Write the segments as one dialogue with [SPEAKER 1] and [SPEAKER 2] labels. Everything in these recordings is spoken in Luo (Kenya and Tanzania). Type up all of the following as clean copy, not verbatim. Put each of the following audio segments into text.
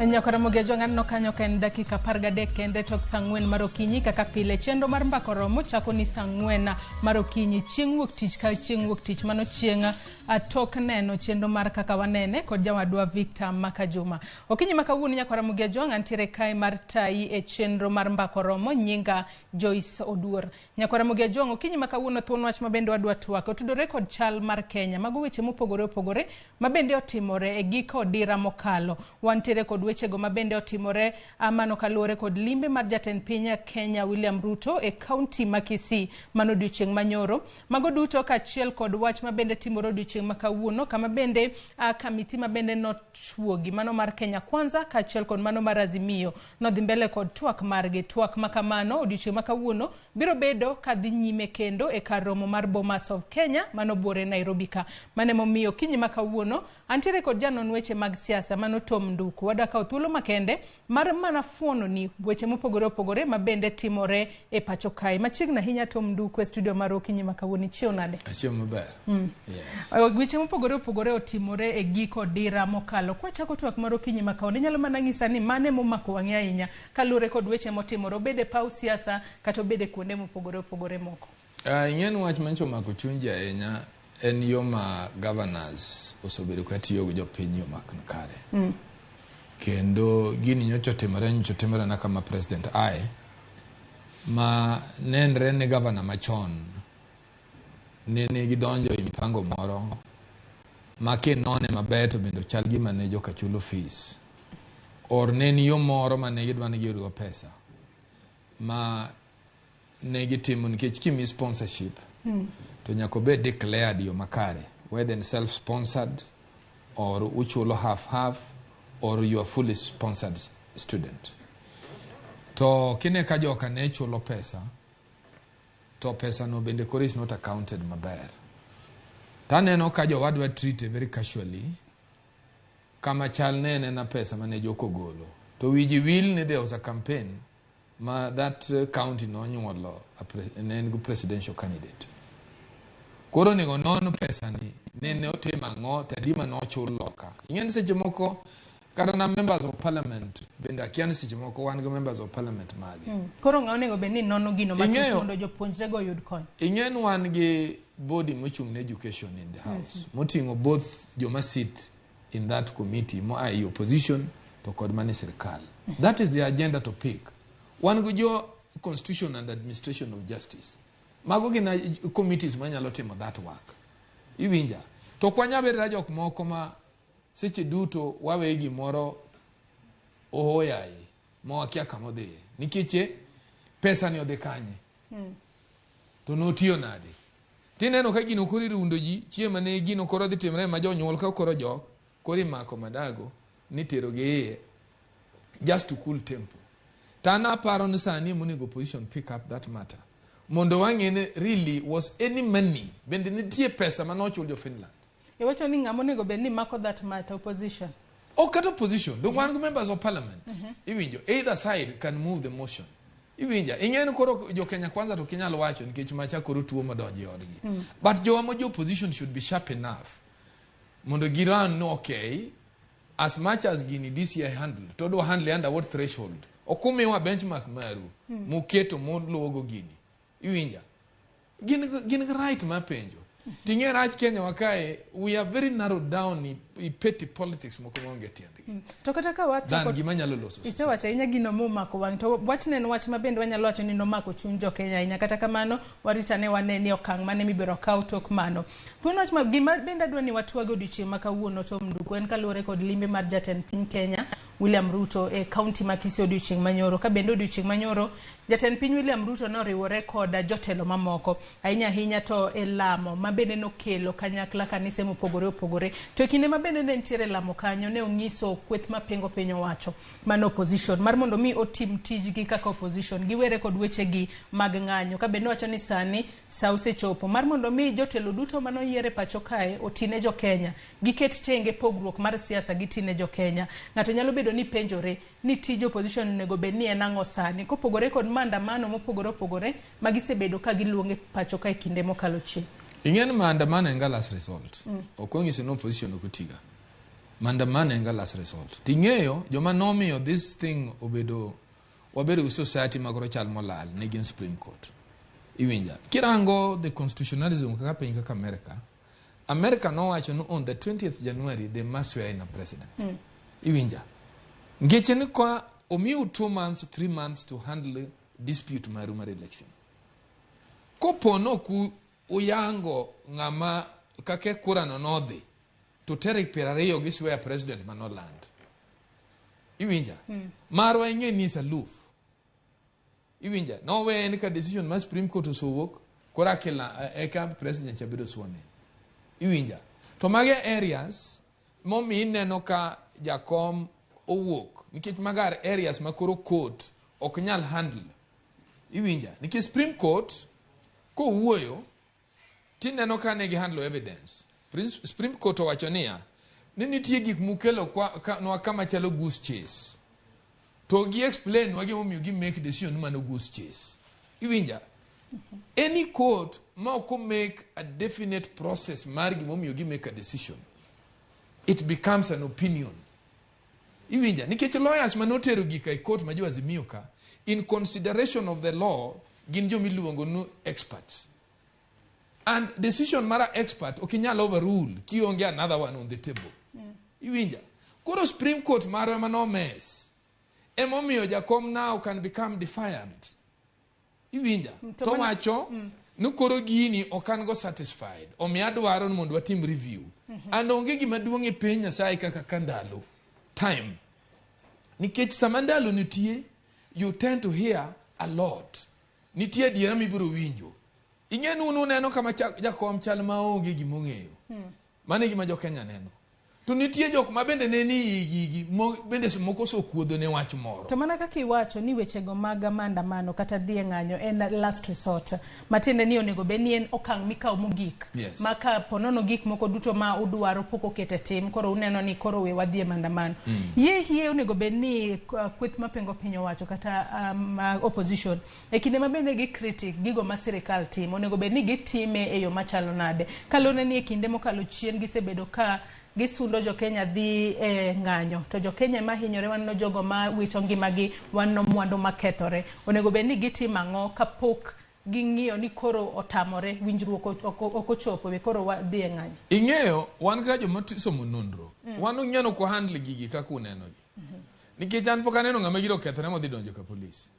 [SPEAKER 1] Nyakora Jwang' aneno kanyo ka en dakika 13 kende tok saa 4 mar okinyi. Kaka pile, chenro mar Mbaka Oromo chako ni saa 4 mar okinyi chieng' wuok tich ka chieng' wuok tich, mano chieng' tok neno chenro mar Kaka Wanene kod jawadwa Victor Makajuma. Okinyi ma kawuono, Nyakora Jwang', antiere kae mar tayi e chenro mar Mbaka Oromo. Nyinga Joyce Oduor. Nyakwara Jwang', okinyi ma kawuono thuon wach ma bende wadwa twak otudore kod chal mar Kenya. Mago weche mopogore opogore ma bende otimore e giko odira mokalo. Wantiere kod wechego ma bende otimore mano kaluwore kod limbe mar jatend piny Kenya William Ruto e kaunti ma Kisii mano odiochieng' manyoro. Mago duto kaachiel kod wach ma bende timore odiochieng' ma kawuono, kama bende kamiti ma bende nochuogi mano mar Kenya Kwanza kaachiel kod mano mar Azimio nodhi mbele kod twak margi. Twak ma kamano odiochieng' ma kawuono biro bedo kadhi nyime kendo e kar romo mar Bomas of Kenya mano buore Nairobi ka. Mano emomiyo okinyi ma kawuono antiere kod janon weche mag siasa mano Tom Nduku. Wadwa kawo thuolo makende mar mana fuono ni weche mopogore opogore ma bende timore e pacho kae. Machiegni ahinya, Tom Nduku, e studio mar okinyi ma kawuono. Ichiew nade?
[SPEAKER 2] Achiew maber. Yes.
[SPEAKER 1] Weche mopogore opogore otimore e giko dira mokalo. Kwachako twak mar okinyi ma kawuono, inyalo mana nyisa ni mane momako wang'i ahinya kaluwore kod weche motimore, obed e paw siasa kata obed e kuonde mopogore opogore moko?
[SPEAKER 2] Ing'e ni wach manyicho omako chuny ji ahinya en yo ma governors osebedo ka tiyo gi jopiny yo mak kare. Kendo gini nyocha otimore, nyocha otimore na kama president ae ma nenre ni governor machon ne nigi donjo e mipango moro ma kinone maber to bende ochal gima ne joka chulo fees or ne en yo moro mane gidwa ni giyudgo pesa ma ne gitimo, nikech kimi sponsorship to nyaka obed declared yo makare, whether in self sponsored or uchulo half half or you are fully sponsored student. To kine ka joka ne chulo pesa to pesa no bende koro is not accounted maber. Taneno ka jowadwa treat very casually kama chal ne en ena pesa mane joko golo to wiji wil ni there was a campaign ma that county nonyuolo ne en gi presidential candidate. Koro onego non pesa ni nene otim ang'o to adi mane ochul loka. Ing'e ni seche moko kata na members of parliament bende akia ni seche moko wan gi members of parliament mage.
[SPEAKER 1] Koro ng'a onego bed ni nono gino matut mondo jopuonjrego oyud kony?
[SPEAKER 2] Ing'e ni wan gi body mochung' ne education in the house, moting'o both joma sit in that committee moa e opposition to kod mane sirkal. That is the agenda to pick. Wan gi jo constitution and administration of justice. Mago gin committees manyalo timo that work. Iwinja? To ok wanyal bedo jok moko ma seche duto wawe gimoro ohoyaye ma wakia kama odhiye, nikech pesa ni odhi kanye to notiyo nade. Tineno ka gino koro irundo ji chieng' mane gino koro dhi timre ma jonyuol ka koro jok koro imako madago ni tero gi iye just to cool tempo. To an aparo ni sani emonego opposition pick up that matter mondo wang'e ni really was any money, bende nitie pesa mane ochul jo Finland.
[SPEAKER 1] Iwacho ni ng'ama onego bed ni mako that matter, opposition?
[SPEAKER 2] Ok kata opposition dong, wan gi members of parliament. Iwinjo? Either side can move the motion. Iwinja? Ing'e ni koro jo Kenya Kwanza to kinyal wacho nikech macha koro tuo modonjo e odgi, but jowa ma jo opposition should be sharp enough mondo giran no, okay, as much as gini DCI handle to odwa handle under what threshold? Ok umiwa benchmark maru muketo moluwogo gini. Iwinja? Gin gi right mar penjo. Ting'e rach Kenya wa kae, we are very narrow down i petty politics moko maonge tiendgi
[SPEAKER 1] To kata ka
[SPEAKER 2] than gima nyalo loso society.
[SPEAKER 1] Isewacho ahinya gino momako wang', to wachno en wach ma bende wanyalo wacho ni nomako chuny jokenya ahinya. Kata kamano, warito ane wane ni okang' mane mibiro kaw tok mano. Thuon wach ma gima bende adwa ni watwag odiochieng' ma kawuono, Tom Nduku, en kaluwore kod limbe mar jatend piny Kenya William Ruto e kaunti ma Kisii odiochieng' manyoro. Ka bende odiochieng' manyoro jatend piny William Ruto noriwore kod jotelo mamoko ahinya ahinya to e lamo ma bende nokelo kanyakla kanise mopogore opogore. To e kinde ma bende ne nitiere lamo kanyo, ne onyiso kweth mapingo piny owacho, mano opposition, mar mondo mi otim tijgi kaka opposition, giwere kod wechegi mag ng'anyo. Ka bende wacho ni sani sa osechopo mar mondo mi jotelo duto manoyier e pacho kae otine jokenya, giket tenge pogruok mar siasa, gitine jokenya. Ng'ato nyalo bedo ni penjore ni tij opposition onego bed ni en ang'o sani, kopogore kod maandamano mopogore opogore ma gisebedo ka giluongo e pacho ka e kinde mokalo chien?
[SPEAKER 2] Ing'e ni maandamano en ga last resort. Ok onyiso ni opposition ok otiga. Maandamano en ga last resort. Ting'eyo joma nomiyo this thing obedo wabedo gi society ma koro chal molal ne gin Supreme Court. Iwinja. Kirango the constitutionalism kaka piny kaka America, America nowacho ni on the 20th January they must swear in a president. Iwinja. Ngeche ni kwa omiu 2 months, 3 months to handle dispute maru mar election. Kopo nok uyango ng'ama kake kura no nodhi to tarik 20 gi swear president manoland. Iwinja? Marwa ing'e ni is aloof. Iwinja? Nowe en ka decision mar Supreme Court osewuok, koro akila eka president cha bedo sworn in. Iwinja? To mage areas momiyo ineno ka jakom owuok nikech mago are areas ma koro court ok nyal handle. Iwinja? Nikech Supreme Court kowuoyo tineno ka ne gihandle evidence. Supreme Court owacho niya ni nitie gik mukelo nwa kama chalo goose chase. To gi explain nwa gimomiyo gi make decision ni mano goose chase. Iwinja? Any court ma ok make a definite process mar gimomiyo gi make a decision, it becomes an opinion. Iwinja? Nikech lawyers manotero gika e court ma jo Azimio ka, in consideration of the law, gin jomiluongo ni experts. And decision mara expert ok inyal overrule kionge another one on the table. Iwinja? Koro Supreme Court marwa ema no mess. Emomiyo jakom now can become defiant. Iwinja?
[SPEAKER 1] To
[SPEAKER 2] To wacho ni koro gini ok an go satisfied. Omiyo adwaro ni mondo watim review. And onge gima duong' e piny Nyasaye kaka ka ndalo. Time. Nikech sama ndalo nitie, you tend to hear a lot. Nitie adiera mibiro winjo. Ing'e ni un uneno kama jakom chal maonge gimong'eyo. Mano e gima jo Kenya neno. To nitie jok ma bende ne ni i gigi, bende moko osekuodho ne wach moro.
[SPEAKER 1] To mana kaka iwacho ni wechego mag maandamano kata dhi e ng'anyo en last resort, matiende ni onego bed ni en okang' mikawo mogik. Ma ka ponono gik moko duto ma udwaro pok oket e tim, koro uneno ni koro we wadhi e maandamano. Yie hie onego bed ni kweth mapingo piny owacho kata opposition e kinde ma bende gi critic gigo ma sirikal timo, onego bed ni gitime e yo machalo nade? Kaluwore ni e kinde mokalo chien gisebedo ka gisundo jo Kenya dhi e ng'anyo to jo Kenya ema hinyore, waneno jogo ma wito ngimagi, waneno mwandu makethore. Onego bed ni gitimo ang'o kapok ging'iyo ni koro otamore winjruok ok ochopo we koro wadhi e ng'anyo?
[SPEAKER 2] Ing'eyo wan kaka joma somo nonro, wan ung'eyo ok wahandle gigi kaka unenogi. Nikech an pok aneno ng'ama giro okethore modhi donjo ka polis.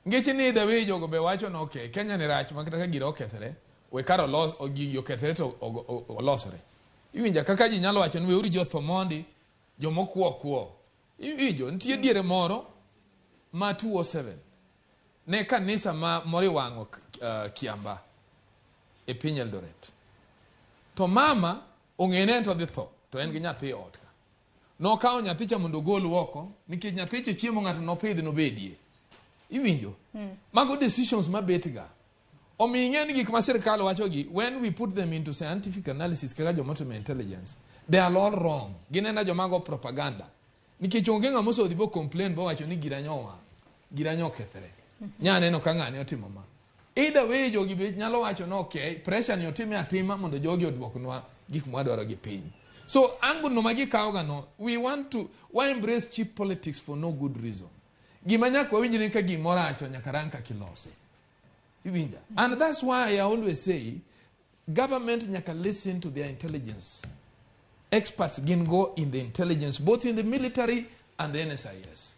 [SPEAKER 2] Nikech ni either way jogo be wacho ni okay, Kenya ni rach ma kata ka giro okethore, we kar olos gigi okethore to olosore. Iwinja kaka ji nyalo wacho ni weuru ji otho mondi, jomokwo kwo. Iwinjo, nitie diere moro ma 207 ne kanisa ma moro iwang'o Kiamba e piny Eldoret. To mama ong'e ni en to odhi tho, to en gi nyathi e ot ka. Nokawo nyathi cha mondo ogol oko, nikech nyathi cha chiemo ng'ato nopidh nobedie. Iwinjo? Mago decisions mabet ga. Omiyo ing'e ni gik ma sirikal wacho gi, when we put them into scientific analysis kaka jomotimo intelligence, they are all wrong. Ginena joma go propaganda. Nikech onge ng'ama osedhi bo complain bowacho ni gira nyo owang', gira nyo okethre. Nya neno ka ng'ani otimo ma. Either way jogi be nyalo wacho ni okay, pressure ni otime atima mondo jogi oduoknwa gik mwadwaro gi piny. So angle no ma gikawo ga no, we want to wa embrace cheap politics for no good reason. Gima nyaka wawinj ni ka gimoro rach to nyaka rang kaka ilose. Iwinja? And that's why I always say government nyaka listen to their intelligence. Experts gin go in the intelligence, both in the military and the NSIS.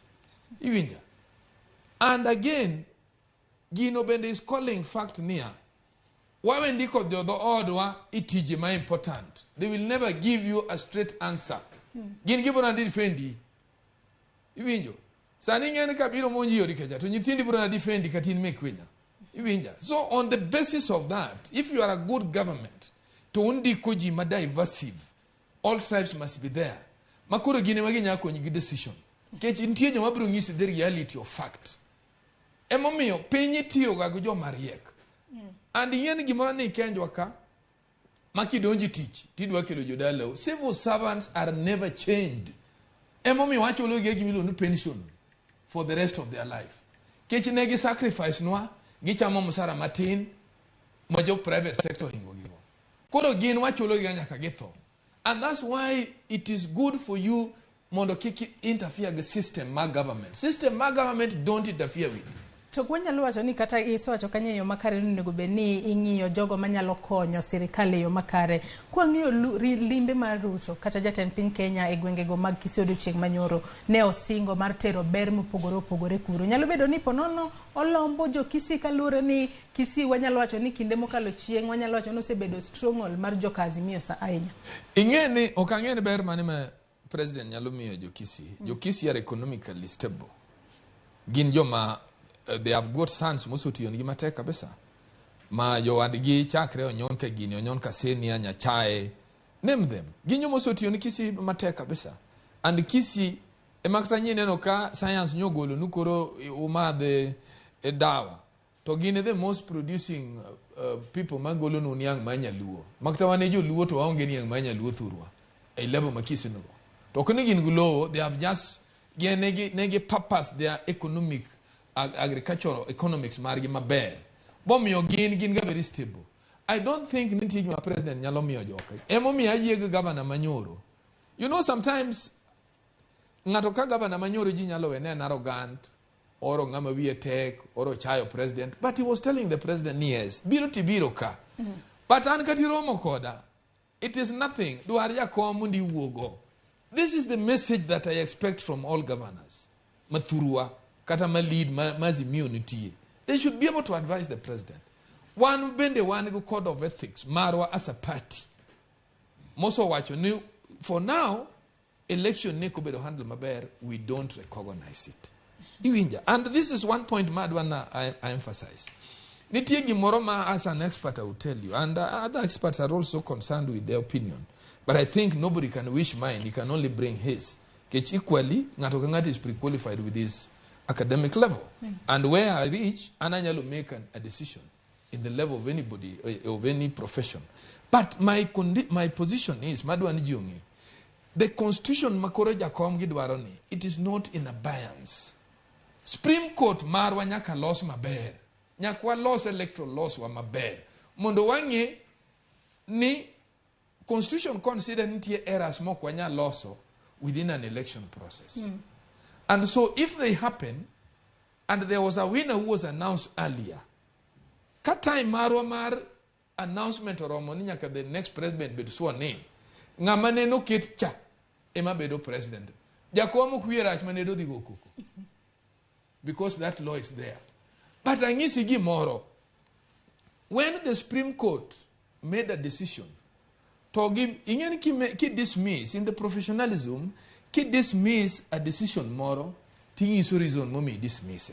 [SPEAKER 2] Iwinja? And again, gino bende is calling fact niya, wawe ndiko jodho odwa i tije ma important. They will never give you a straight answer. Gin gibiro na defendi. Iwinjo? Sani ing'e ni kabiro monji yori kacha, to nyithindi biro na defendi kata in mek winya. Iwinja? So on the basis of that, if you are a good government, to undiko ji ma diversive, all tribes must be there. Ma koro gin ema ginyalo konyi gi decision. Nikech nitie joma biro nyisi the reality of fact. Emomiyo piny itiyoga gi joma riek. And ing'e ni gimoro ni kenjwa ka, ma kidonjo e tich tidwa kelo jodalau. Civil servants are never changed. Emomiyo wachulo gi gima iluongo ni pension for the rest of their life. Kech ne gi sacrifice nwa, gichamo msara matin ma jo private sector ohingo gigo. Koro gin wachulo gi nyaka githo. And that's why it is good for you mondo kik interfere gi system mar government. System mar government, don't interfere with.
[SPEAKER 1] To wanyalo wacho ni kata isewacho kanyo e yo makare ni onego bed ni ing'iyo jogo manyalo konyo sirikal e yo makare. Kwang'iyo limbe mar Ruto kata jatend piny Kenya e gwengego mag Kisii odiochieng' manyoro, ne osingo mar tero ber mopogore opogore kuro. Nyalo bedo ni ponono olombo jo Kisii kaluwore ni Kisii wanyalo wacho ni kinde mokalo chieng' wanyalo wacho ni osebedo stronghold mar joka Azimio sa ahinya.
[SPEAKER 2] Ing'e ni ok ang'e ni ber mane ma president nyalo miyo jo Kisii. Jo Kisii are economically stable. Gin joma they have got sons mosotiyo nigi matek kabisa. Ma jowadgi chakre Onyon ka gini, Onyon ka senior, Nyachae, name them. Gin joma osetiyo ni Kisii matek kabisa. And Kisii ema kata nyineno ka science nyogolo nu koro umadhe e dawa. To gin the most producing people magolo nu niang' ma nyaluo. Makata wan e joluo to waonge niang' ma nyaluo thurwa. E level ma Kisii nigo. To ok ni gin gi lowo, they have just gin negi purpose their economic agricultural economics margi maber. Bomiyo gin ga very stable. I don't think nitie gima president nyalo miyo joka. Emomiyo ayie gi governor manyoro. You know, sometimes ng'ato ka governor manyoro ji nyalo wene en arrogant, oro ng'ama wiye tek, oro chayo president, but he was telling the president ni yes, biro tibiro ka. But an kati romo koda, it is nothing. Dwar jakom mondo iwuogo. This is the message that I expect from all governors. Mathurwa, kata ma lead ma Azimio nitie. They should be able to advise the president. Wan bende wan gi code of ethics marwa as a party. Moso wacho ni for now, election ne kobedo handle maber, we don't recognize it. Iwinja. And this is one point ma adwa na I emphasize. Nitie gimoro ma as an expert I will tell you, and other experts are also concerned with their opinion. But I think nobody can wish mine, he can only bring his. Kech equally, ng'ato ka ng'ato is pre-qualified with his academic level. And where I reach, an anyalo make a decision in the level of anybody, of any profession. But my position is, madwa ni ji ong'e, the constitution makoro jakom gidwaro ni, it is not in abeyance. Supreme Court marwa nyaka los maber. Nyaka walos electoral laws wa maber. Mondo wang'e ni constitution consider nitie errors mok wanyal loso within an election process. And so if they happen, and there was a winner who was announced earlier, ka time marwa mar announcement oromo ni nyaka the next president bed sworn in, ng'ama ne noket cha ema bedo president. Jakom ok wiye rach mane dodhi go koko. Because that law is there. But ang'isi gimoro, when the Supreme Court made a decision, to gi ing'e ni ki dismiss in the professionalism, ki dismiss a decision moro, ting'iso reason momiyo dismiss.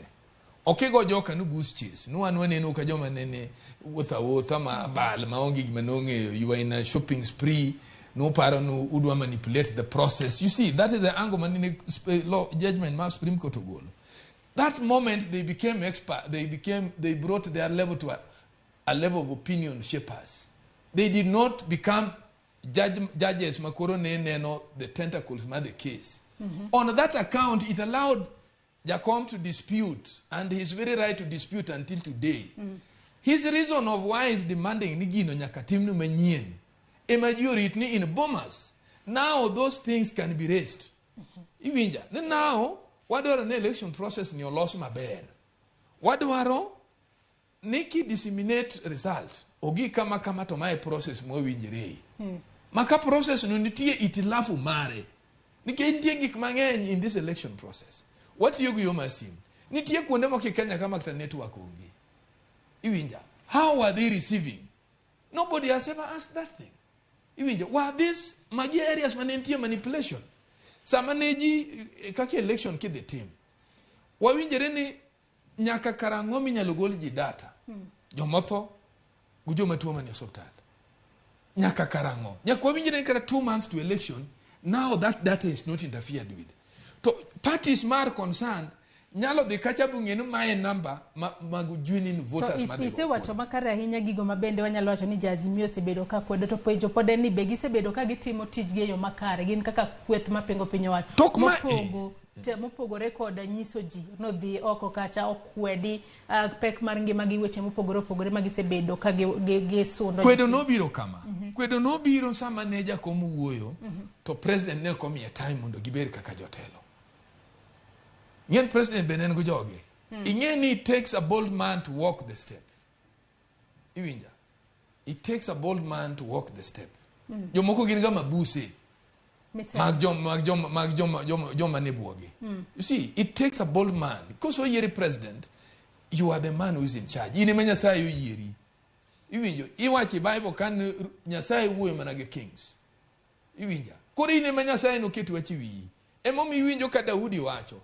[SPEAKER 2] Ok igo joka ni goose chase. Nu wan waneno ka joma nene wuotho awuotha ma bal maonge gima nong'eyo. You are in a shopping spree. No paro no udwa manipulate the process. You see, that is the angle manene law judgment ma Supreme Court ogolo. That moment they became expert. They brought their level to a level of opinion shapers. They did not become judges makoro ne neno the tentacles ma the case. On that account, it allowed Jakom to dispute, and he's very right to dispute until today. His reason of why he's demanding ni gino nyaka timne manyien, ema ji orit ni in Bomas. Now those things can be raised. Iwinja, ni now, wadwaro ni election process ni olos maber. Wadwaro ni ki disseminate result, ogi kama kama to mae process mwawinjre. Ma ka process no nitie itilafu mare. Nikech nitie gik mang'eny in this election process. Watiyo gi yo mar simu. Nitie kuonde moko e Kenya kama kata network onge. Iwinja, how are they receiving? Nobody has ever asked that thing. Iwinja, were this magi areas mane nitie manipulation? Sama ne ji kaka election kidhi tim, wawinjore ni nyaka karang'o minyalo gol ji data? Jomotho gi joma tuo manie osiptal. Nyaka karang'o? Nyaka wawinjore ni kata 2 months to election, now that data is not interfered with. To parties mar concerned nyalo dhi kacha bung'e ni mae number mag joining voters
[SPEAKER 1] To
[SPEAKER 2] madhi go
[SPEAKER 1] isewacho
[SPEAKER 2] kura.
[SPEAKER 1] makare ahinya gigo ma bende wanyalo wacho ni jo-Azimio osebedo ka kwedo, to penjo pod en ni be gisebedo ka gitimo tijgi e yo makare, gin kaka kweth mapingo piny owacho.
[SPEAKER 2] Tok ma
[SPEAKER 1] Mopogore kod nyiso ji nodhi oko kacha okwedi, pek mar ngima gi weche mopogore opogore ma gisebedo ka gisundo.
[SPEAKER 2] Kwedo nobiro kama. Kwedo nobiro sama ne jakom wuoyo, to president ne ok omiye time mondo gibed kaka jotelo. Ing'e ni president bende en go joge. Ing'e ni it takes a bold man to walk the step. Iwinja? It takes a bold man to walk the step. Jomoko gin ga mabuse mag joma ne buogi. You see, it takes a bold man. Koso oyieri president, you are the man who is in charge. In ema Nyasaye oyieri. Iwinjo? Iwacho e Bible ka ni Nyasaye wuoyo mana gi kings. Iwinja? Koro in ema Nyasaye noket wach e wiyi. Emomiyo iwinjo ka Daudi wacho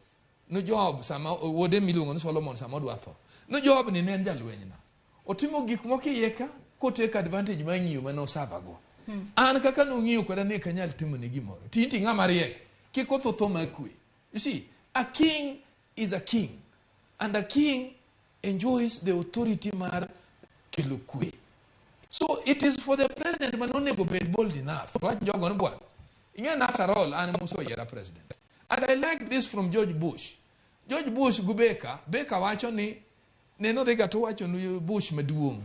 [SPEAKER 2] no Joab sama wuode miluongo ni Solomon sama odwa tho. No Joab ni ne en jalwenyna. Otimo gik moko iye ka kotake advantage mar ng'iyo mane osavago. An kaka nong'iyo koda ne ok anyal timone gimoro. Tinti ng'ama riek. Kik otho tho mar kwe. You see, a king is a king. And a king enjoys the authority mar kelo kwe. So it is for the president mane onego bed bold enough. To wach jogo ni bwana. Ing'e ni after all an ema oyiera president. And I like this from George Bush. George Bush gi Baker, Baker wacho ni ne nodhi ga to wacho ni Bush maduong',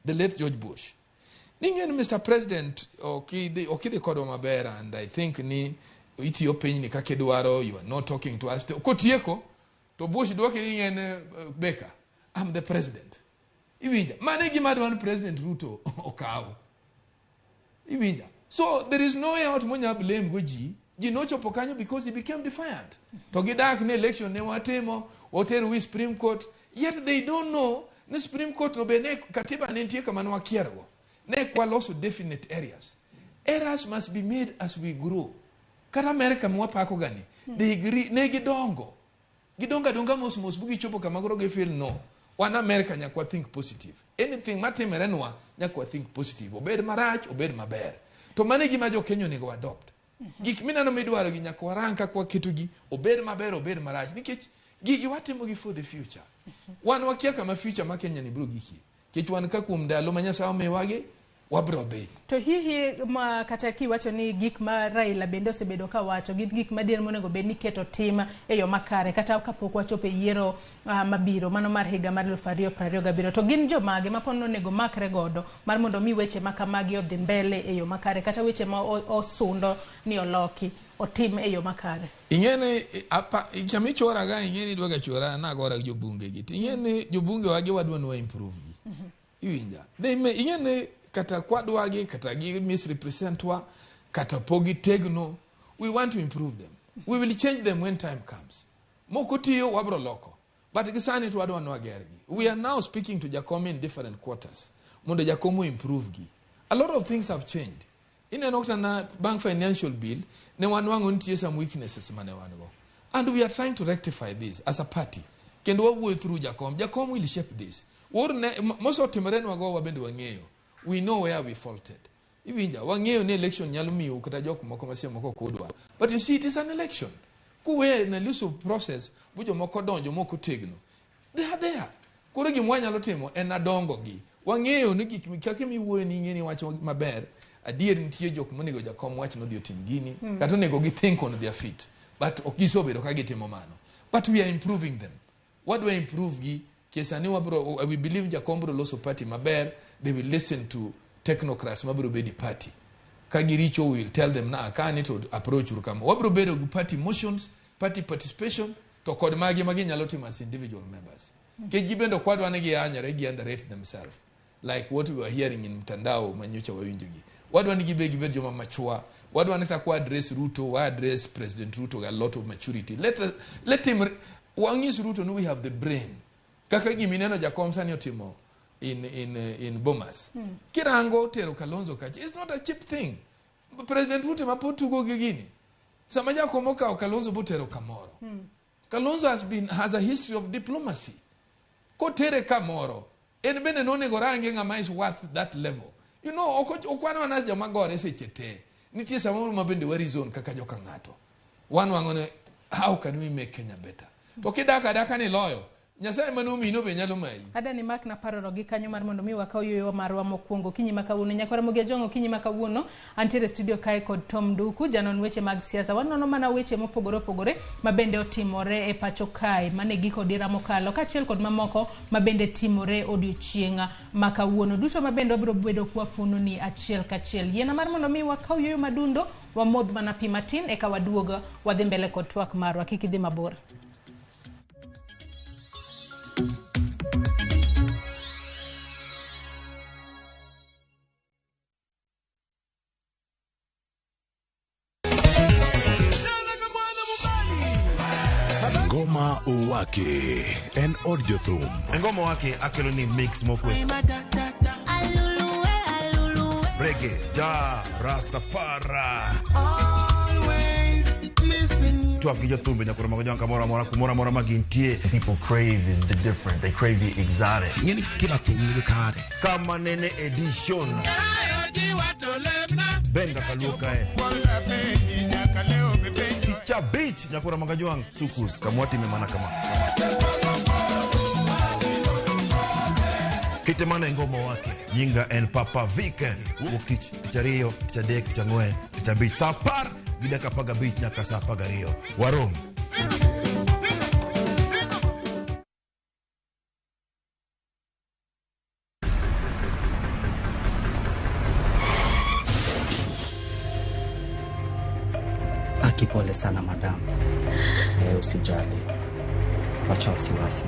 [SPEAKER 2] the late George Bush. Ni ing'e ni Mr. President ok idhi kodwa maber and I think ni itiyo pinyni kaka idwaro, you are not talking to us. Kotieko, to Bush dwoke ni ing'e ni Baker, I'm the president. Iwinja? Mano e gima adwa ni President Ruto okaw. Iwinja? So there is no way out monya blame go ji. Ji nochopo kanyo because he became defiant. To gidak ni election ne watimo, watero wi Supreme Court, yet they don't know ni Supreme Court no be ne katiba ne nitie kama ne wakiergo. Ne kwaloso definite areas. Errors must be made as we grow. Kata America mwapako gani, they agree, ne gidongo. Gidongo adonga mos mos bu gichopo kama koro gifeel no. Wan America nyaka wa think positive. Anything matimore nwa nyaka wa think positive. Obed marach, obed maber. To mano e gima jo Kenya onego adopt. Gik mineno midwaro gi nyaka warang kaka waketogi, obed maber, obed marach. Nikech gigi watimo gi for the future. Wan wakia kama future ma Kenya ni biro gikie. Nikech wan ka kuom ndalo ma Nyasaye omiwagi, wabiro dhi.
[SPEAKER 1] To hihi ma kata kiwacho ni gik ma Raila bende osebedo ka wacho gin gik madier monego bed ni keto tim e yo makare kata kapok wachopo e yiero mabiro mano mar higa mar 2027, to gin jomage ma pod onego makre godo mar mondo mi weche ma kamagi odhi mbele e yo makare, kata weche ma osundo ni oloki otim e yo makare?
[SPEAKER 2] Ing'e ni apa kama ichora ga, ing'e ni idwa ga chora nagora gi jobunge gi. To ing'e ni jobunge wagi wadwa ni wa improve gi. Iwinja? Ing'e ni kata kwadwa gi kata gi misrepresent wa kata pok gitegno, we want to improve them. We will change them when time comes. Moko tiyo wabro loko. But gi sani to wadwa ni wagergi. We are now speaking to Jakom in different quarters mondo Jakom o improve gi. A lot of things have changed. Ineno kata na bang' financial bill ne wanwang'o nitie some weaknesses mane wan go. And we are trying to rectify this as a party. Kendo wawuoyo through Jakom. Jakom will shape this. Wor ne mosetimore nwa go wabende wang'eyo. We know where we faulted. Iwinja, wang'eyo ni election nyalo miyo kata jok moko masie moko ok udwa. But you see, it is an election. Kuwe na elusive process, bu jomoko donjo moko tegno. They are there. Koro gima wanyalo timo en adongo gi. Wang'eyo ni gik kaka miwuoyo ni ing'e ni wacho maber, adier nitie jok monego Jakom wach nodhi otim gini, kata onego gi think on their feet. But ok gisebedo ka gitimo mano. But we are improving them. Wadwa improve gi, sani wabro, we believe Jakom bro loso party maber, they will listen to technocrats mabro bedo e party. Ka giricho, we will tell them na kani to approach uru kama. Wabro bedo gi party motions, party participation, to kod magi ma ginyalo timo as individual members. Nikech gibende ok wadwa ni giyanyore, gi underrate themselves. Like what we were hearing in mtandao manyocha wawinjo gi. Wadwa ni gibe gibed joma mature. Wadwa ni kaka wa address Ruto, wa address President Ruto a lot of maturity. Let him, wang'is Ruto ni we have the brain. Kaka gimineno Jakom sani otimo in Bomas. Kirango tero Kalonzo kacha, it's not a cheap thing. President Ruto ma pod tugo gi gini. Sama Jakom okawo Kalonzo botero kamoro. Kalonzo has a history of diplomacy. Kotere kamoro, en bende nonego range ng'ama is worth that level. Ok wan joma gore seche te. Nitie samoro ma bende wa reason kaka joka ng'ato. Wan wang'o ni how can we make Kenya better? To kidak adaka ni loyo, Nyasaye mane omiyi no be nyalo mayi.
[SPEAKER 1] Adani mak na paro gi kanyo mar mondo mi wakaw yueyo marwa mokwongo okinyi ma kawuono. Nyakwar Ramogi Ajwang' okinyi ma kawuono antiere e studio kae kod Tom Nduku, janon weche mag siasa. Wanono mana weche mopogore opogore ma bende otimore e pacho kae mane giko dira mokalo kaachiel kod mamoko ma bende timore odiochieng' ma kawuono. Duto ma bende wabiro bedo kwafuono ni achiel kachiel. Yiena mar mondo mi wakaw yueyo madundo, wamodh mana pi matin eka waduog wadhi mbele kod twak marwa. Kik idhi mabor.
[SPEAKER 3] Ngoma Owake en od jothum.
[SPEAKER 4] Ngoma wake akelo ni mix mokwe. Reggae, ja, Rastafari. Twak gi jothumbe nyaka romo gi kamoro amora kumoro amora ma gintie.
[SPEAKER 5] People crave is the different. They crave the exotic.
[SPEAKER 6] Ng'eni kila thum nigi kare.
[SPEAKER 4] Kama nene edition. Benga kaluo kae. Picha beach nyakura magajwang sukus kamwatime mana kama. Kite mana e ngoma wake. Nyinga en Papa Vic. Wuok tich, tich ariyo, tich adek, tich ang'wen, tich abich. Saa apar gi dakika apar gabich nyaka saa apar gariyo. Warom.
[SPEAKER 7] Aki, pole sana madam. Usijali, wacha wasiwasi.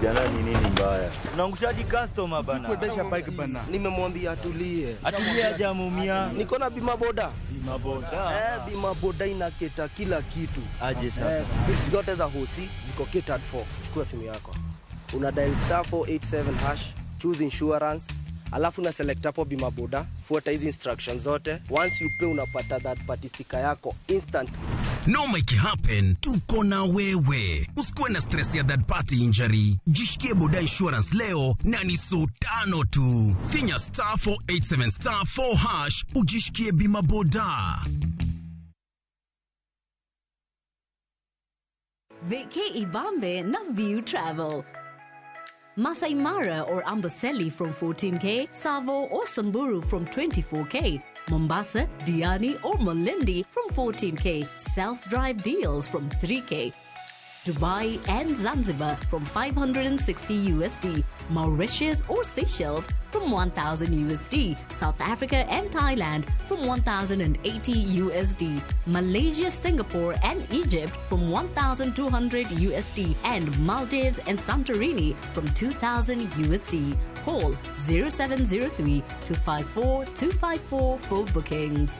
[SPEAKER 8] Jana ni nini mbaya? Unaangushaji customer bana.
[SPEAKER 9] Kuendesha bike bana.
[SPEAKER 10] Nimemwambia atulie.
[SPEAKER 8] Atulie hajamuumia.
[SPEAKER 10] Niko na bima boda.
[SPEAKER 8] Bima boda.
[SPEAKER 10] Bima boda inaketa kila kitu.
[SPEAKER 8] Aje sasa.
[SPEAKER 10] Bills zote za hosi ziko catered for. Chukua simu yako. Una dial star 487 hash, choose insurance, alafu una select hapo bima boda, fuata hizi instructions zote. Once you pay unapata that party sticker yako instantly.
[SPEAKER 6] Noma ikihappen, tuko na wewe. Usikuwe na stress ya third party injury. Jishikie boda insurance leo na ni so tano tu. Finya star 487 star 4 hash ujishikie bima boda.
[SPEAKER 11] Vacay Ibambe na View Travel. Masai Mara or Amboseli from 14K, Savo or Samburu from 24K, Mombasa, Diani or Malindi from 14K, self-drive deals from 3K, Dubai and Zanzibar from 560 USD, Mauritius or Seychelles from 1,000 USD, South Africa and Thailand from 1,080 USD, Malaysia, Singapore and Egypt from 1,200 USD, and Maldives and Santorini from 2,000 USD. Call 0703 254 254 for bookings.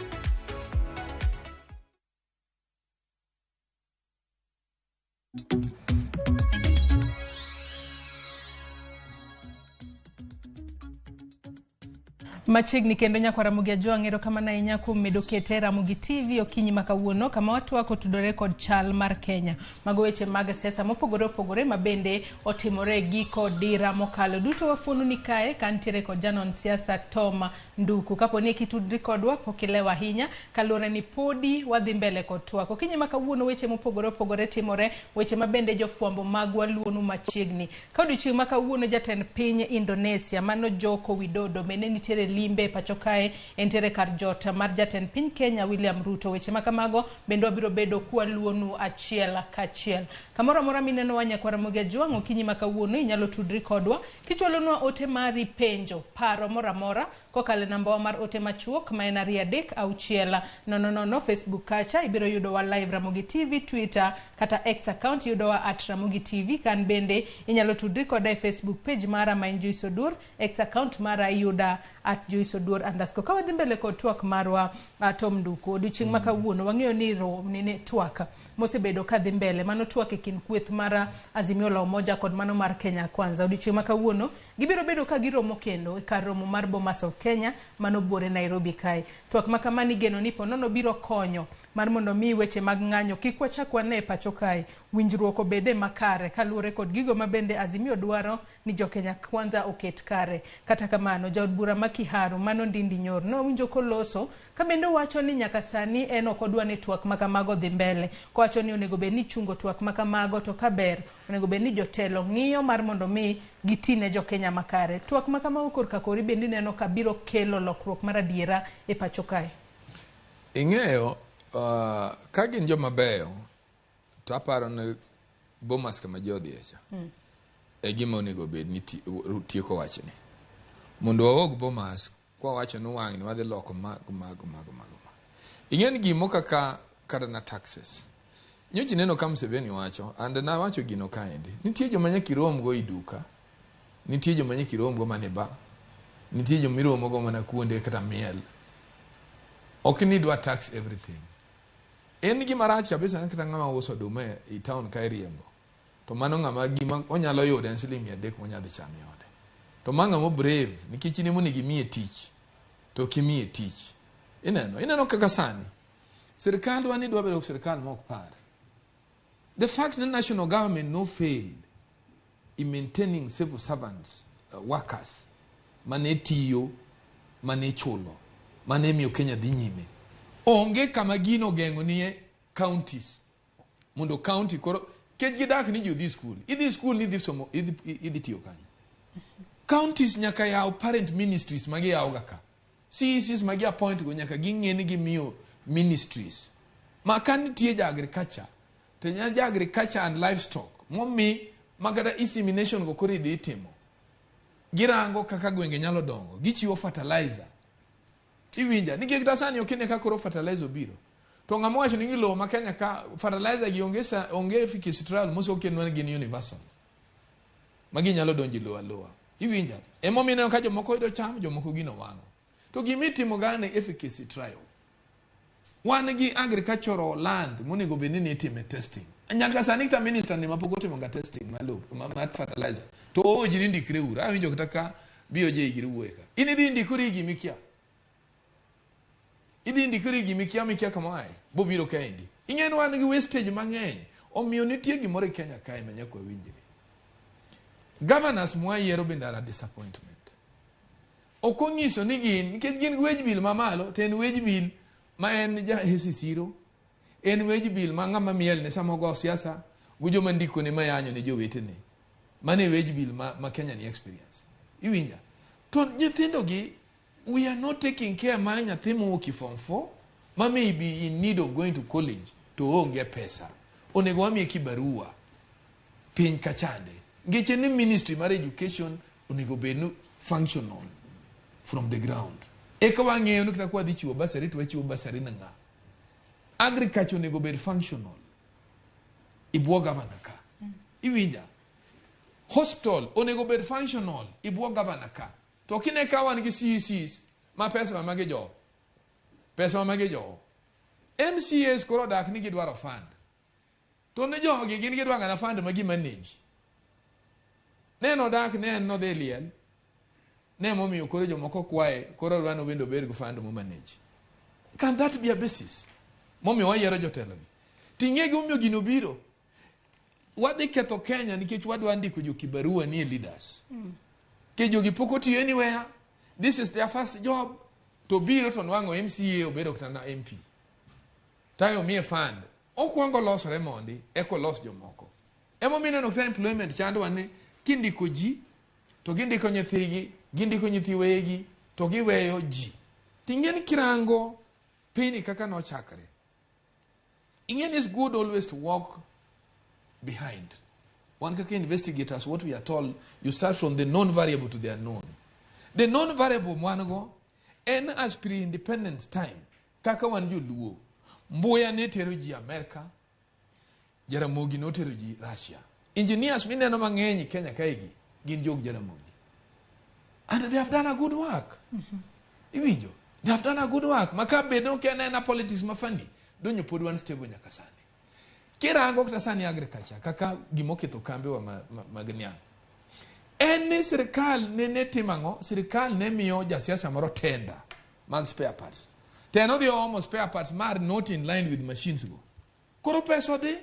[SPEAKER 1] Machiegni kendo nyakwar Ramogi Ajwang', erokamano ahinya kuom medo kete Ramogi TV okinyi ma kawuono kama watwako tudore kod chal mar Kenya. Mago weche mag siasa mopogore opogore ma bende otimore giko dira mokalo. Duto wafuonu ni kae ka nitiere kod janon siasa Tom Nduku. Kapo ni kitudri kodwa pok ilewo ahinya kaluwore ni podi wadhi mbele kod twak. Okinyi ma kawuono weche mopogore opogore timore, weche ma bende jofwambo magwa luonu machiegni. Ka odiochieng' ma kawuono jatend piny Indonesia mano Joko Widodo bende nitiere limbe pacho kae, entiere kar jot mar jatend piny Kenya William Ruto. Weche makamago bende wabiro bedo kwaluonu achiel kachiel. Kamoro amora mineno wa nyakwar Ramogi Ajwang' okinyi ma kawuono inyalo tudri kodwa kichwalonwa ote mari, penjo, paro moro amora kokalo e namba wa mar ote machuok ma en 2 3 6 0 0. Facebook kacha ibiro yudowa live Ramogi TV, Twitter kata X account yudowa at Ramogi TV. Kan bende inyalo tudri koda e Facebook page mara ma en Joyce Oduor, X account mara iyuda at Joyce Oduor underscore. Ka wadhi mbele kod twak marwa, Tom Nduku, odiochieng' ma kawuono wang'eyo ni nini twak mosebedo kadhi mbele mano twak e kind kweth mar Azimio la Umoja kod mano mar Kenya Kwanza. Odiochieng' ma kawuono gibiro bedo ka giromo kendo e kar romo mar Bomas of Kenya mano buore Nairobi kae. Twak ma kamani igeno ni ponono biro konyo mar mondo mi weche mag ng'anyo kik wachak wane e pacho kae, winjruok obede makare kaluwore kod gigo ma bende Azimio dwaro ni jokenya kwanza oket kare. Kata kamano, jaod bura ma Kiharu mano Ndindi Nyoro nowinjo koloso ka bende owacho ni nyaka sani en ok odwa ni twak ma kamago dhi mbele, kowacho ni onego bed ni chungo twak ma kamago to kaber onego bed ni jotelo ng'iyo mar mondo mi giti ne jokenya makare. Twak ma kamago korka kori bende ineno ka biro kelo lokruok mar adiera e pacho kae.
[SPEAKER 2] Ing'eyo ka gin joma beyo to aparo ni Bomas kama ji odhiye cha e gima onego bed ni tieko wachni. Mondo wawuog Bomas kwa wacho ni wang'ni wadhi loko ma ma ma ma ma. Ing'e ni gimo kaka kata na taxes. Nyocha ineno ka Museveni wacho, and nawacho gino kaendi. Nitie joma nyaka irom go e duka, nitie joma nyaka irom go mana e bar, nitie joma iromo go mana kuonde kata miel. Ok ni idwa tax everything. En gima rach kabisa ni kata ng'ama uso oduma e town ka iriembo. To mano ng'ama gima onyalo yudo en siling 300 monyalo dhi chamo e ode. To ma ng'ama brave nikech in ema onego imiye tich to ok imiye tich. Ineno kaka sani sirkandwa ni dwa bedo sirkal ma ok par. The fact ni national government no fail in maintaining civil servants, workers mane tiyo, mane chulo, mane miyo Kenya dhi nyime. Onge kama gino geng'o nie counties. Mondo county koro kech gidak ni ji odhi school. Idhi school ni idhi somo, idhi tiyo kanye. Counties nyaka yaw parent ministries magiyawo ga ka. CECs magi appoint go nyaka ging'e ni gimiyo ministries. Ma ka nitie ja agriculture, to ja agriculture and livestock momi makata insemination go koro idhi itimo. Girango kaka gwenge nyalo dongo, gichiwo fertilizer. Iwinja, nikech kata sani ok ine ka koro fertilizer obiro. To ng'ama wacho ni lowo ma Kenya ka fertilizer gi onge sa, onge efficacy trial mose okelnwa ni gin universal. Ma ginyalo donjo e lowo alowa. Iwinja? Emomiyo ineno ka jomoko yudo cham, jomoko gino wang'o. To gimitimo ga ni efficacy trial. Wan gi agricultural land monego bed ni nitime testing. Nyaka sani kata minister ni mapok otimo ga testing mar lowo, mar fertilizer. To ooji ni ndikre uru. Awinjo kata ka BOJ giri wuoye ka. In idhi ndikori gi gimikia. Idhi ndikori gi gimikia mikia kama oaye. Bobiro kaendi. Ing'e ni wan gi wastage mang'eny. Omiyo nitie gimoro e Kenya kae ma nyaka wawinjre. Governors mwayiero bende are a disappointment. Ok onyiso ni gin, nikech gin gi wage bill mamalo, to en wage bill ma en ja Hesi Siro, en wage bill ma ng'ama miel ne sama ogo siasa, gi joma ndikone mayanyo ne jowetene. Mano e wage bill ma Kenya ni experience. Iwinja? To nyithindo gi, we are not taking care mar nyathi mowuok e form 4, ma may be in need of going to college, to onge pesa. Onego wamiye kibarua piny kachande. Ngeche ni ministry mar education onego bed ni functional from the ground. Eka wang'eyo ni kata kwa dhi chiwo bursary to wachiwo bursary ne ng'a. Agriculture onego bed functional i bwo governor ka. Iwinja? Hospital onego bed functional i bwo governor ka. To kine ka wan gi CECs ma pesa ma magi jo. Pesa ma magi jo. MCAs koro dak ni gidwaro fund. To ne jogi gin gidwa gana fund ma gi manage. Neno dak ne en nodhi liel. Ne momiyo koro jomoko kwaye koro dwa ni bende obed gi fund mo manage. Can that be a basis? Momiyo wayiero jotelo gi. Ting'e gimomiyo gino biro. Wadhi ketho Kenya nikech wadwa ndiko jo kibarua ni leaders. Ke jogi pok otiyo anywhere. This is their first job. To biro to nwang'o MCA obedo kata na MP. Tayo miye fund. Okwongo losore mondi, eko los jomoko. Emomiyo ineno kata employment chandwa ni kindiko ji, to gindiko nyithigi, gindiko nyithi weyegi, to giweyo ji. Ting'e ni kirango pinyni kaka nochakre. Ing'e ni it's good always to walk behind. One kaka investigators, what we are told, you start from the known variable to the unknown. The known variable mwan go, en as pre-independence time, kaka wan joluo, Mbuya ne tero ji Amerika, Jaramogi notero ji Russia. Engineers mineno mang'eny Kenya kaegi, gin jog Jaramogi. And they have done a good work. Iwinjo? They have done a good work. Maka bed no ken en a politics mafani, donyo pod wan stable nyaka sani. Kirango kata sani agriculture, kaka gimoketho kambewa mag niang'. En ni sirikal ne timo ang'o? Sirikal ne miyo jasiasa moro tender mag spare parts. To en odhi oomo spare parts mar not in line with machines go. Koro pesa odhi.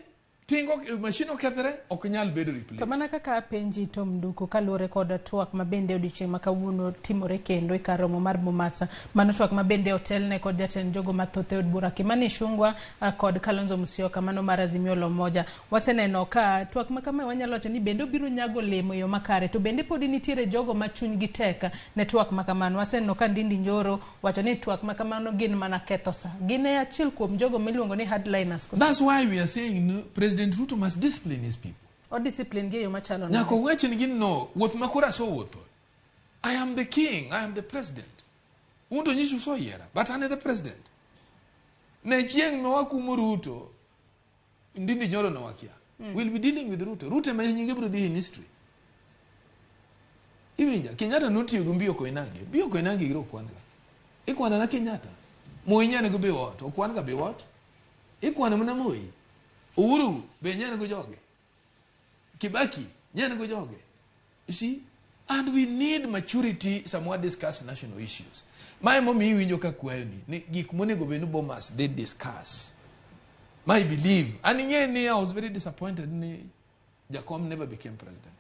[SPEAKER 2] Tingo machine okethre ok nyal bedo replaced.
[SPEAKER 1] To mana kaka apenji Tom Nduku kaluwore kod twak ma bende odiochieng' ma kawuono timore kendo e kar romo mar Bomasa. Mano twak ma bende otelne kod jatend jogo mathoth e od bura Kimani Ichung'wa kod Kalonzo Musyoka mano mar Azimio la Umoja. Waseneno ka twak ma kamae wanyalo wacho ni bende obiro nyago olemo e yo makare to bende podi nitiere jogo ma chunygi tek ne twak ma kamano. Waseneno ka Ndindi Nyoro wacho ni twak ma kamano gin mana ketho sa. Gin e achiel kuom jogo miluongo ni hardliners. koso?
[SPEAKER 2] That's why we are saying no, President Ruto must discipline his people.
[SPEAKER 1] O discipline gi e yo machalo nade?
[SPEAKER 2] Nyaka owach nigi no, wuoth ma koro asewuotho. I am the king, I am the president. Un to nyichu useyiera, but an e the president. Ne chieng' ma wakumo Ruto, Ndindi Nyoro no wakia. We'll be dealing with Ruto. Ruto ema nyinge biro dhi in history. Iwinja, Kenyatta notiyo gi Mbio Koinange. Mbio Koinange giro kwan ga. Ikwano na Kenyatta. Moi nyane go Biwott, okwan ga Biwott. Ikwano mana Moi. Uhuru be nyane go joge. Kibaki nyane go joge. You see? And we need maturity sama discuss national issues. Mae momiyo iwinjo ka kwayo ni, ni gik monego bed ni Bomas they discuss. My believe, and ing'e ni I was very disappointed ni Jakom never became president.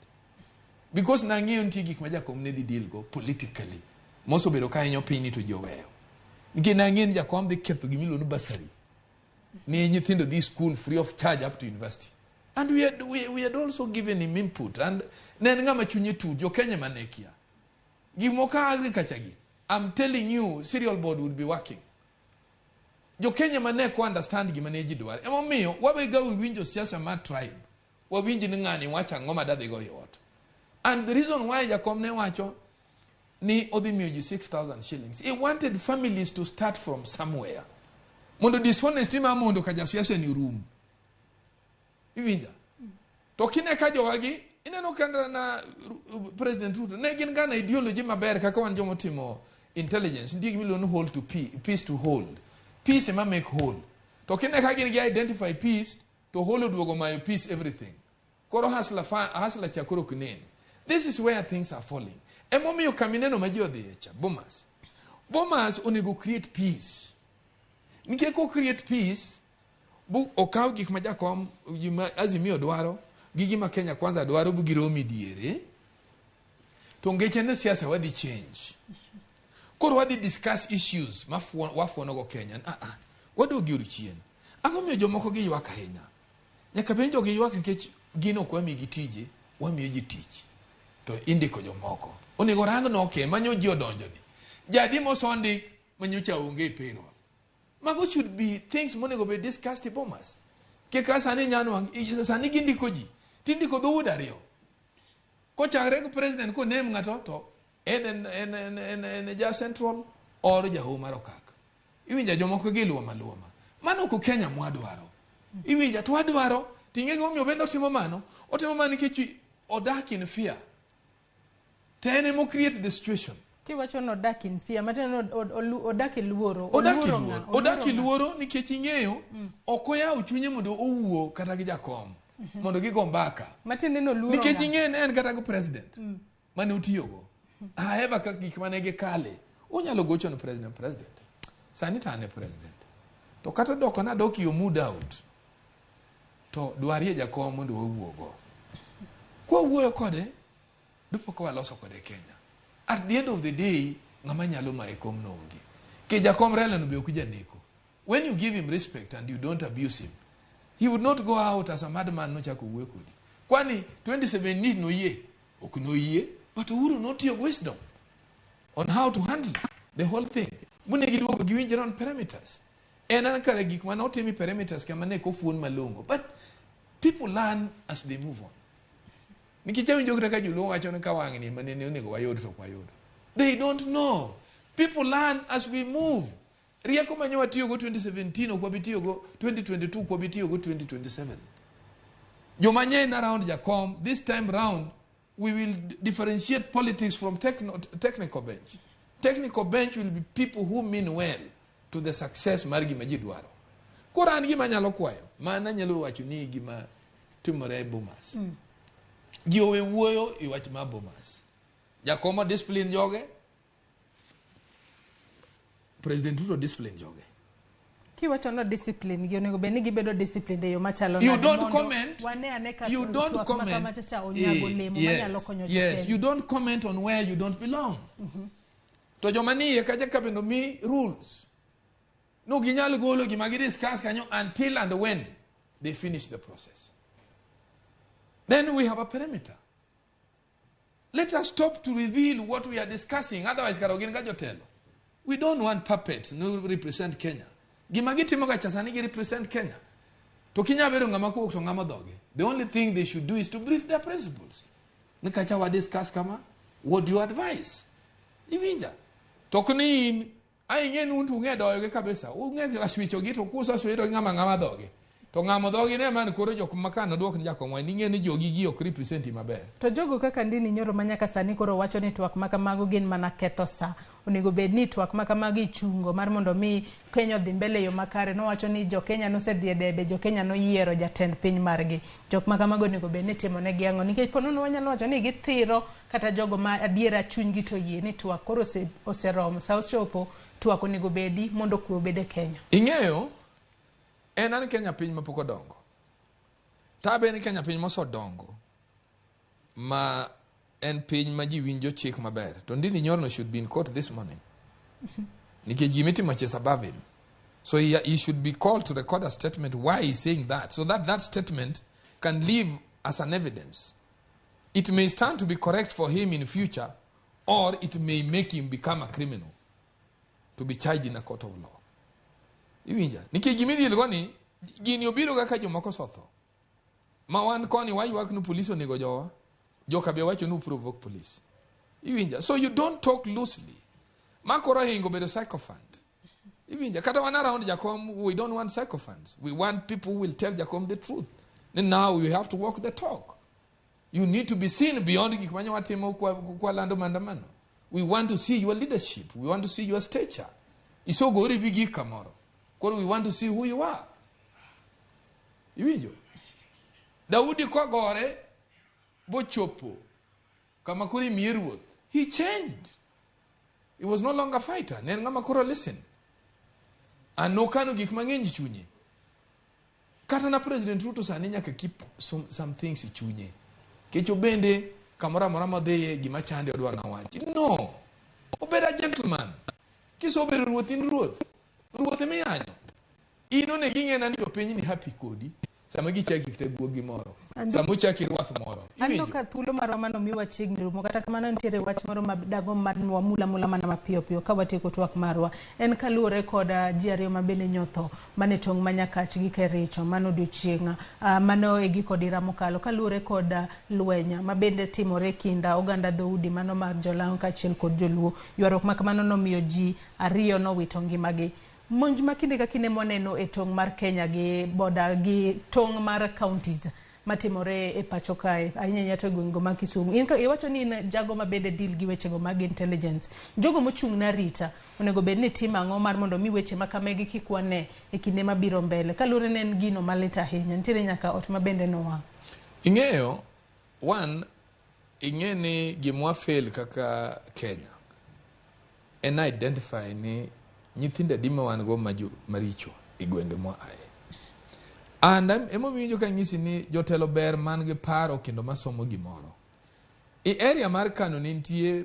[SPEAKER 2] Because nang'eyo nitie gik ma Jakom ne dhi deal go politically. Mosebedo ka hinyo piny ni to ji oweyo. Nikech nang'eyo ni Jakom dhi ketho gimiluongo ni bursary. Ni nyithindo dhi school free of charge up to university. And we had also given him input. And ne en ng'ama chunye tut, jo Kenya mane kia. Gik moko agriculture gi, I'm telling you, cereal board would be working. Jo Kenya mane ok understand gima ne ji dwaro. Emomiyo wabega winjo siasa mar tribe. Wawinj ni ng'ani wacho ang'o ma dadhi go e ot. And the reason why Jakom ne wacho ni odhi miyo ji 6,000 shillings. He wanted families to start from somewhere. Mondo dishonesty ma mondo ka jasiasa ni orum. Iwinja? To kine ka jowagi, ineno ka na President Ruto, ne gin ga na ideology maber kaka wan jomotimo intelligence. Nitie gima iluongo ni hold to peace, peace to hold. Peace ema make whole. To kine ka gin gi identify peace, to whole oduogo mayo peace everything. Koro hustler, hustler cha koro ok nen. This is where things are falling. Emomiyo kamineno ma ji odhiye cha, Bomas. Bomas onego create peace. Nikech ko create peace, bu okaw gik ma Jakom, gima Azimio dwaro, gi gima Kenya Kwanza dwaro, bu giromi diere, to ngeche ne siasa wadhi change. Koro wadhi discuss issues ma wafuono go Kenya. Ah ah, wadogi uru chien. Ang'o miyo jomoko giywak ahinya? Nyaka bed ni jogi ywak nikech gin ok wamigi tije, wamiyo ji tich. To indiko jomoko. Onego rang no okay, manyo ji odonjo ni. Jadi mosondik manyocha onge e payroll. Mago should be things monego bed discussed e Bomas. Kika sani nyanwang', sani gindiko ji, tindiko dhoudi ariyo. Kochakre gi president konem ng'ato to en ja central or jahoho mar okak. Iwinja jomoko giluoma luoma. Mano ok Kenya mwadwaro. Iwinja to wadwaro ting'e gimomiyo bende otimo mano. Otimo mano nikech odak in fear. To en emo create the situation.
[SPEAKER 1] Kiwacho ni odak in fear, matiende ni odak e luoro.
[SPEAKER 2] Odak e
[SPEAKER 1] Oluoro
[SPEAKER 2] luoro.
[SPEAKER 1] ng'a?
[SPEAKER 2] Odak e
[SPEAKER 1] Oluoro ng'a?
[SPEAKER 2] luoro nikech ing'eyo ok oyawo chunye mondo owuo kata gi jakom. Mondo gigo mbaka.
[SPEAKER 1] Matiende ni oluoro
[SPEAKER 2] Nikech
[SPEAKER 1] ng'a?
[SPEAKER 2] ing'eyo ni en kata gi president mane otiyogo. However, ka gik mane gikale, onyalo gocho ne president, president. Sani to an e president. To kata doko na dok yo mood out. To dwarie jakom mondo wawuogo. Kwawuoyo kode, dupo ka waloso kode Kenya. At the end of the day, ng'ama nyalo maye kom no onge. Ke jakom Raila no be ok janeko. When you give him respect and you don't abuse him, he would not go out as a madman nochako wuoyo kodi. Kwani 2017 noyie? Ok noyie, but Uhuru notiyo gi wisdom on how to handle the whole thing. Bune giduogo giwinjore on parameters. En an kare gik mane otimi parameters kama ne kofuon malong'o. But people learn as they move on. Nikech awinjo kata ka joluo wacho ni ka wang'ni ema nene onego wayud to ok wayudo. They don't know. People learn as we move. Rieko ma nyo watiyogo 2017 ok wabi tiyogo 2022 ok wabi tiyogo 2027. Joma nyien around Jakom, this time round, we will differentiate politics from technical bench. Technical bench will be people who mean well to the success mar gima ji dwaro. Koro an gima anyalo kwayo, mana anyalo wacho ni gima timore e Bomas. Ji owe wuoyo e wach mar Bomas. Jakom discipline joge, President Ruto discipline joge.
[SPEAKER 1] Kiwacho no discipline gi onego bed ni gibedo disciplined e yo machalo
[SPEAKER 2] You
[SPEAKER 1] nade
[SPEAKER 2] don't
[SPEAKER 1] mondo
[SPEAKER 2] comment.
[SPEAKER 1] wane ane ka
[SPEAKER 2] You don't
[SPEAKER 1] twak ma
[SPEAKER 2] comment.
[SPEAKER 1] kamacha cha onyago olemo manyalo konyo
[SPEAKER 2] Yes,
[SPEAKER 1] jopiny.
[SPEAKER 2] you don't comment on where you don't belong. To joma ni iye kacha ka bende omi rules. No ginyal golo gima gidiscuss kanyo until and when they finish the process. Then we have a perimeter. Let us stop to reveal what we are discussing. Otherwise, kara gin ga jotelo. We don't want puppets who represent Kenya. Gima gitimo ga cha sani gi represent Kenya. To kinya bedo ng'ama kowuok to ng'ama dhoge. The only thing they should do is to brief their principles. Ni kacha wa discuss kama, what do you advise? Iwinja. To ok ni in, ai ing'e ni un to ung'e doyogi kabisa. Ung'e ga swichogi to kuseswicho to ng'ama ng'ama dhoge. To ng'amo dhogi ne man koro jok ma kano duok ni jakom wach ni ing'e ni jogi gi ok representi maber.
[SPEAKER 1] To jogo kaka Ndini Nyoro ma nyaka sani koro wacho ni twak ma kamago gin mana ketho sa. Onego bed ni twak ma kamago ichungo mar mondo mi Kenya odhi mbele e yo makare. Nowacho ni jo Kenya nosedhi e debe, jo Kenya noyiero jatend piny margi. Jok ma kamago onego bed ni itimo negi ang'o? Nikech po nono wanyalo wacho ni githiro kata jogo ma adiera chunygi to oyie ni twak koro oseromo. Sa ochopo, twak onego bedi mondo kwe obed e Kenya.
[SPEAKER 2] Ing'eyo, en an Kenya piny mapok odongo. Ta be ni Kenya piny mosedongo ma en piny ma ji winjo chik maber. To Ndindi Nyoro should be in court this morning. Nikech gimitimo cha is above him. So he should be called to record a statement why he's saying that. So that that statement can live as an evidence. It may stand to be correct for him in future, or it may make him become a criminal to be charged in a court of law. Iwinja? Nikech gimidhielgo ni, gini obiro kaka jomoko osetho. Ma wan koni waywak ni police onego jowa, joka be wacho ni provoke police. Iwinja? So you don't talk loosely. Ma koro ohingo bedo sycophant. Iwinja? Kata wan around Jakom, we don't want sycophants. We want people who will tell Jakom the truth. Then now we have to walk the talk. You need to be seen beyond gik manya watimo kwa lando maandamano. We want to see your leadership. We want to see your stature. Isogori bi gik kamoro. Koro we want to see who you are. Iwinjo? Daudi kogore bochopo kama koro imiye ruoth. He changed. He was no longer a fighter. Ne en ng'ama koro listen. And nokano gik mang'eny e chunye. Kata na President Ruto sani nyaka keep some things e chunye. Kech obende kamoro amora modhiye gima chande odwa nawachi. No. Obed a gentleman. Kisebedo ruoth in ruoth. Ruoth emiyanyo. In onego ing'e ni jopiny ni happy kodi. Sama gichaki kata guogi moro. Sama ochaki rwath moro.
[SPEAKER 1] Aneno
[SPEAKER 2] Iwinjo?
[SPEAKER 1] ka thuolo marwa manomiwa chiegni rumo kata kamano nitiere wach moro ma dagomb mar wamula mula mana mapiyo piyo ka watieko twak marwa en kaluwore kod ji ariyo ma bende nyotho mane tong' ma Nyakach gi Kericho mano odiochieng' mano e giko dira mokalo kaluwore kod lweny ma bende timore e kind oganda dhoudi mano mar Jolang'o kaachiel kod Joluo. Ywaruok ma kamano nomiyo ji ariyo nowito ngimagi. Monj ma kinde ka kinde mwaneno e tong' mar Kenya gi boda gi tong' mar counties matimore e pacho kae ahinya ahinya to e gwengego mag Kisumu. In ka iwacho ni in jago ma bende deal gi wechego mag intelligence. Jogo mochung' ne arita onego bed ni timo ang'o mar mondo mi weche ma kamagi kik wane e kinde mabiro mbele kaluwore ni en gino malit ahinya. Nitiere nyaka ot ma bende nowang'.
[SPEAKER 2] Ing'eyo, one, ing'e ni gimwa fail kaka Kenya en identify ni nyithindo adi ma wan go maricho e gwenge mwa aye. And emomiyo iwinjo ka anyisi ni jotelo ber man gi paro kendo masomo gimoro. E area mar Kano ne nitie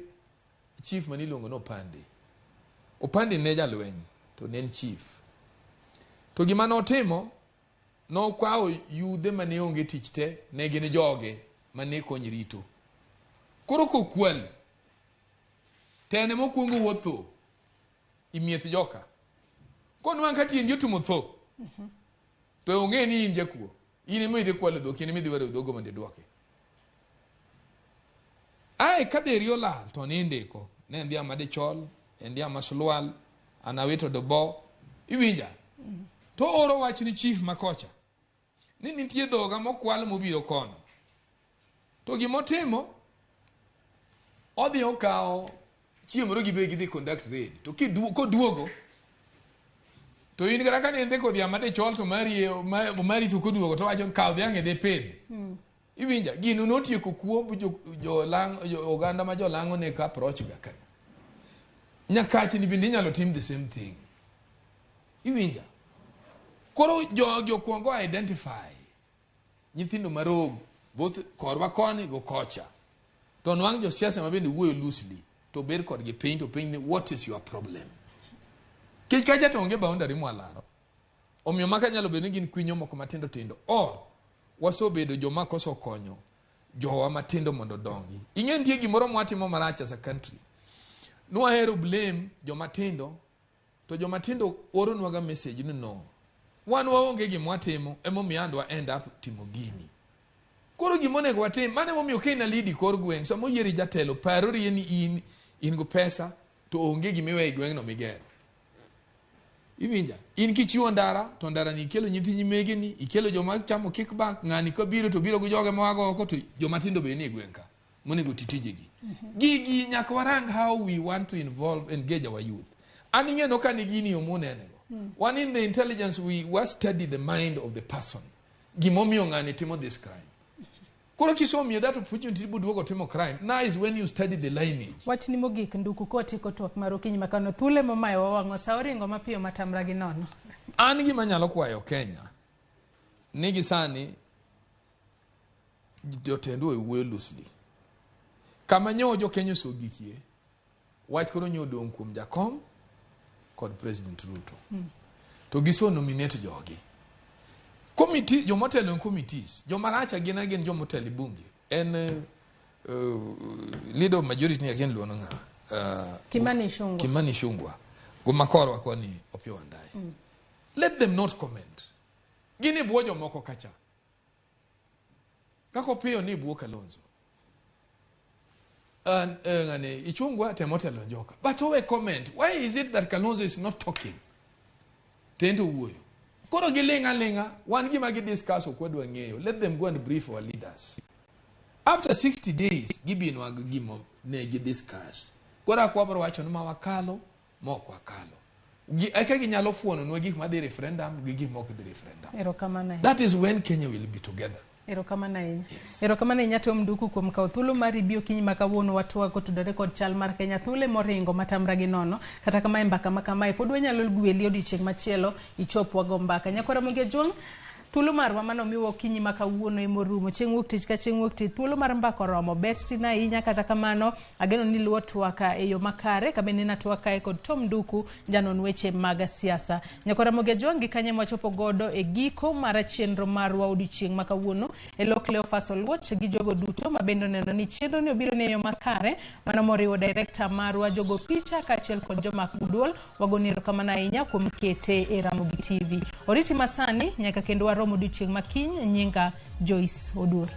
[SPEAKER 2] chief maniluongo ni Opande. Opande ne jalweny to ne en chief. To gima notimo, nokawo yudhe mane onge tich te ne gin joge mane kony rito. Koro kokwal, tene mokwongo wuotho i mieth joka. Konwang' ka tiendi otimo tho, to ong'e ni in jakuo. In ema idhi kwalo dhok, in ema idhi waro dhogo mondo idwoki. Ae ka dheri olal to nindiko. Ne en dhiang' madichol, en dhiang' masulwal, an awito dobo. Iwinja? To oro wach ni chief ma kocha. Ni nitie dhoga mokwal mobiro kono. To gimotimo, odhi okawo chieng' moro gibe gidhi conduct raid. To koduogo, to in kata kane idhi kodhi madichol to mari, mari to koduogo to wacho kaw dhiang' idhi pidh. Iwinja, gino notieko kuo jo oganda ma jolang'o ne ka approach ga kanyo. Nyakach ni bende inyalo tim the same thing. Iwinja? Koro jogi okwongo identify nyithindo marogo both korwa koni go kocha. To nwang' josiasa ma bende wuoyo loosely to ber kodgi piny to piny ni what is your problem? Kech kacha to onge boundary mwalaro. Omiyo maka nyalo bedo ni gin kwinyo moko matindo tindo or wasebedo joma koso konyo jowa matindo mondo odongi. Ing'e nitie gimoro mwatimo marach as a country. Nwahero blame joma tindo to joma tindo oronwaga message ni no. Wan waonge gima watimo emomiyo and wa end up timo gini. Koro gima onego watim, mano emomiyo ka in a lead kor gweng', sama oyieri jatelo, parorie ni in in go pesa to onge gima iweyo e gweng'no migero. Iwinja? In kichiwo ndara, to ndara ni ikelo nyithi nyimegeni, ikelo joma chamo kickback, ng'ani kabiro to biro gi joge moago oko to joma tindo be nie gweng' ka monego ti tijegi. Gigi nyaka warang how we want to involve, engage our youth. An ing'e ka ni gini yo munenego. One in the intelligence we study the mind of the person. Gimomiyo ng'ani timo this crime. Koro kisomiye that opportunity buduogo timo crime, now is when you study the lineage.
[SPEAKER 1] Wachni mogik Nduku kwatieko twak mar okinyi makano thuolo emomayo wawang'o sa oringo mapiyo matamra gi nono.
[SPEAKER 2] An gima anyalo kwayo Kenya ni gi sani jotendwa owuoyo loosely. Kama nyo jo Kenya osegikie, wach koro nyo odong' kuom Jakom kod President Ruto. To giso nominate jogi. Committee, jomotelo en committees. Jomaracha gin gin jomotelo e bunge. En leader of majority ni akia ni luongo ng'a.
[SPEAKER 1] Kimani Ichung'wa.
[SPEAKER 2] Kimani Ichung'wa. Go makorwa koni Opiyo Wandayi. Let them not comment. Gin e bwo jomoko kacha. Kaka Opiyo ni e bwo Kalonzo. Ng'ani Ichung'wa temo telo joka. But owe comment. Why is it that Kalonzo is not talking? To en to wuoyo. Koro giling' aling'a, wan gima gi discuss ok wadwa ng'eyo. Let them go and brief our leaders. After 60 days, gibinwa gi gima ne gi discuss. Koro akwa bro wacho ni ma wakalo, ma ok wakalo. Eka ginyalo fuononwa gik madhi referendum gi gik ma ok dhi referendum.
[SPEAKER 1] Erokamano ahinya.
[SPEAKER 2] That is when Kenya will be together.
[SPEAKER 1] Erokamano ahinya. Erokamano ahinya Tom Nduku kuom kawo thuolo mari bi okinyi ma kawuono watwak kotudore kod chal mar Kenya. Thuolo moringo matamra gi nono. Kata kamae mbaka ma kamae pod wanyalo gweli odiochieng' machielo ichop wago mbaka. Nyakwara Ramogi Ajwang', thuolo marwa mane omiwa okinyi ma kawuono emorumo. Chieng' wuok tich ka chieng' wuok tich thuolo mar mbaka oromo. Bet tin ahinya kata kamano ageno ni luwo twak e yo makare kabende natwak kae kod Tom Nduku janon weche mag siasa. Nyakwara Ramogi Ajwang' gi kanye mwachopo godo e giko mar chenro marwa odiochieng' ma kawuono e lo Cleophas Oluoch gi jogo duto ma bende oneno ni chenro ni obiro ni e yo makare mano moriwo director marwa jogo picha kaachiel kod jomak duol wagoni erokamano ahinya kuom kete e Ramogi TV. Oriti masani nyaka kendo warom odiochieng' ma kiny nyinga Joyce Odur.